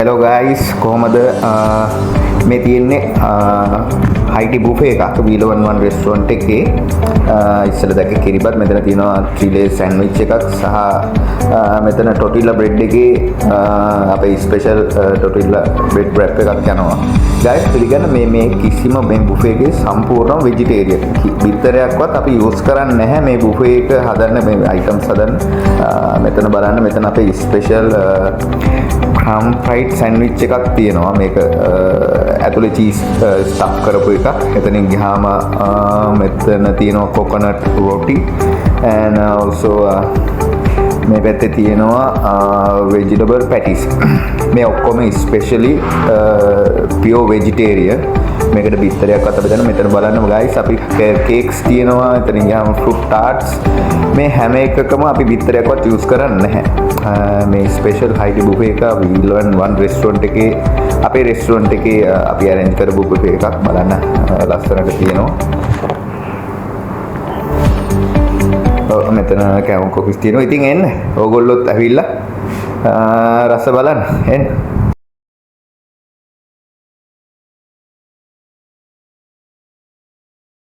Hello guys, කොහමද? මේ තියෙන්නේ හයිටි බුෆේ එකක් V11 restaurant එකේ. ඉස්සෙල්ලා දැක්ක කිරිබත්, මෙතන තියෙනවා ත්‍රී සෑන්ඩ්විච් එකක් සහ මෙතන ටොටිලා බ්‍රෙඩ් එකේ අපේ ස්පෙෂල් ටොටිලා බ්‍රෙඩ් රැප් එකක් යනවා. ගයිස්, පිළිගන්න මේ මේ කිසිම මේ බුෆේ එකේ සම්පූර්ණ වෙජිටේරියන්. බිත්තරයක්වත් අපි යූස් කරන්නේ නැහැ මේ බුෆේ එක හදන්න, මේ අයිටම්ස් හදන්න. මෙතන බලන්න, මෙතන අපේ ස්පෙෂල් ක්‍රම් ෆ්‍රයිඩ් සෑන්ඩ්විච් එකක් තියෙනවා. මේක ඇතුලේ චීස් ස්ටෆ් කරපු එකක්. එතනින් ගියාම මෙතන තියෙනවා කොකනට් රොටි and also මේ පැත්තේ තියෙනවා වෙජිටබල් පැටිස්. මේ ඔක්කොම ස්පෙෂලි පියෝර් වෙජිටේරියන්. මේකට බිත්තරයක්වත් අපි දන්න. මෙතන බලන්න ගයිස්, අපි කේක්ස් තියෙනවා. එතනින් ගියාම ෆෘට් ටාට්ස්. මේ හැම එකකම අපි බිත්තරයක්වත් යූස් කරන්නේ නැහැ. මේ ස්පෙෂල් හයිටි බුෆේ එක V11 restaurant එකේ, අපේ රෙස්ටෝරන්ට් එකේ අපි ඇරේන්ජ් කරපු බුෆේ එකක්. බලන්න, ලස්සනට තියෙනවා. ඔව්, මෙතන කැවුම් කොකිස් තියෙනවා. ඉතින් එන්න ඕගොල්ලොත් ඇවිල්ලා රස බලන්න එන්න.